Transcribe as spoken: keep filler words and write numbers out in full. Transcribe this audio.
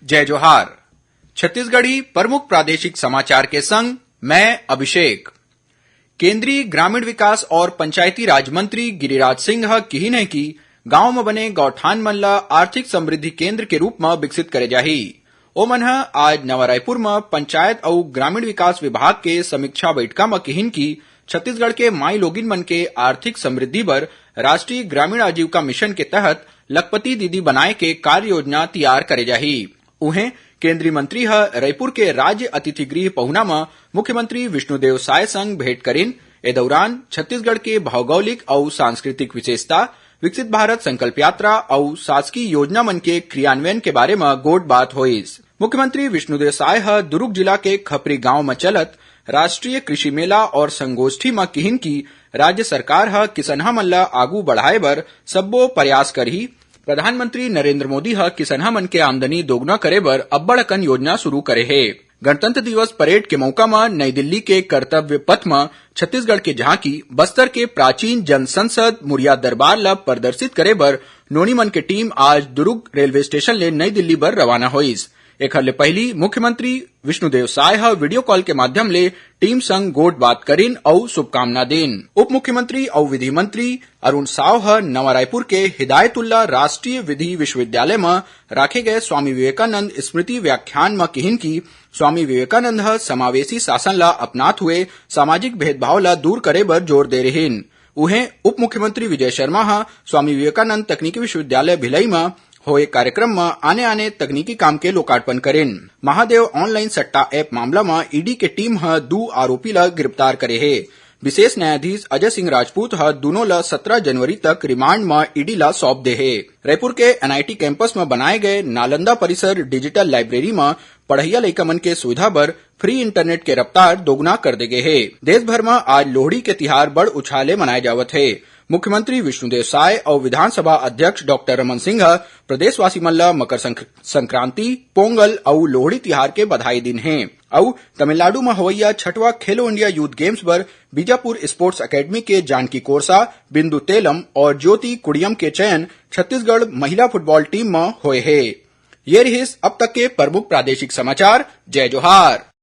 जय जोहार। छत्तीसगढ़ी प्रमुख प्रादेशिक समाचार के संग मैं अभिषेक। केंद्रीय ग्रामीण विकास और पंचायती राज मंत्री गिरिराज सिंह ह किहिन हे कि गांव म बने गौठान मन ल आर्थिक समृद्धि केंद्र के रूप म विकसित करे जाही। ओमन ह आज नवा रायपुर म पंचायत अउ ग्रामीण विकास विभाग के समीक्षा बैठका म किहिन कि छत्तीसगढ़ के माई लोगिन मन के आर्थिक समृद्धि बर राष्ट्रीय ग्रामीण आजीविका मिशन के तहत लखपति दीदी बनाए के कार्य योजना तैयार करे जाही। उहें, केंद्रीय मंत्री ह रईपुर के राज्य अतिथि गृह पहुना म मुख्यमंत्री विष्णुदेव साय संग भेंट करिन। ए दौरान छत्तीसगढ़ के भौगोलिक अउ सांस्कृतिक विशेषता, विकसित भारत संकल्प यात्रा अउ शासकीय योजना मन के क्रियान्वयन के बारे म गोठ बात होइस। मुख्यमंत्री विष्णुदेव साय ह दुरूग जिला के खपरी गांव म चलत राष्ट्रीय कृषि मेला और संगोष्ठी म किहिन कि राज्य सरकार ह किसनहा मन ल आगू बढ़ाए बर सब्बो प्रयास करही। प्रधानमंत्री नरेंद्र मोदी ह किसनहा मन के आमदनी दोगुना करे बर अब्बड़ अकन योजना शुरू करे हे। गणतंत्र दिवस परेड के मौका म नई दिल्ली के कर्तव्य पथ म छत्तीसगढ़ के झांकी, बस्तर के प्राचीन जनसंसद मुरिया दरबार ल प्रदर्शित करे बर नोनी मन के टीम आज दुरूग रेलवे स्टेशन ले नई दिल्ली बर रवाना होइस। एखर ले पहिली मुख्यमंत्री विष्णुदेव साय ह वीडियो कॉल के माध्यम ले टीम संग गोठ बात करिन अउ शुभकामना दीन। उप मुख्यमंत्री अउ विधि मंत्री अरुण साव ह नवा रायपुर के हिदायतुल्ला राष्ट्रीय विधि विश्वविद्यालय म राखे गए स्वामी विवेकानंद स्मृति व्याख्यान म किहिन कि स्वामी विवेकानंद ह समावेशी शासन ल अपनात हुए सामाजिक भेदभाव ल दूर करे बर जोर दे रिहिन। उहें, उप मुख्यमंत्री विजय शर्मा ह स्वामी विवेकानंद तकनीकी विश्वविद्यालय भिलाई म होए कार्यक्रम म आने-आने तकनीकी काम के लोकार्पण करिन। महादेव ऑनलाइन सट्टा ऐप मामला म ईडी के टीम ह दू आरोपी ल गिरफ्तार करे हे। विशेष न्यायाधीश अजय सिंह राजपूत ह दूनों ल सत्रह जनवरी तक रिमांड म ईडी ल सौंप दे हे। रायपुर के एनआईटी कैंपस म बनाए गए नालंदा परिसर डिजिटल लाइब्रेरी म पढ़इया लइका मन के सुविधा बर फ्री इंटरनेट के रफ्तार दोगुना कर दे गे हे। देश भर म आज लोहड़ी के तिहार बड़ उछाह ले मनाए जावत हे। मुख्यमंत्री विष्णुदेव साय अउ विधानसभा अध्यक्ष डॉक्टर रमन सिंह ह प्रदेशवासी मन ल मकर संक्र-, संक्रांति, पोंगल अउ लोहड़ी तिहार के बधाई दिन हे। अउ तमिलनाडु म होवइया छठवां खेलो इंडिया यूथ गेम्स बर बीजापुर स्पोर्ट्स एकेडमी के जानकी कोरसा, बिंदु तेलम और ज्योति कुड़ियम के चयन छत्तीसगढ़ महिला फुटबॉल टीम म होए हे। ये रिहिस अब तक के प्रमुख प्रादेशिक समाचार। जय जोहार।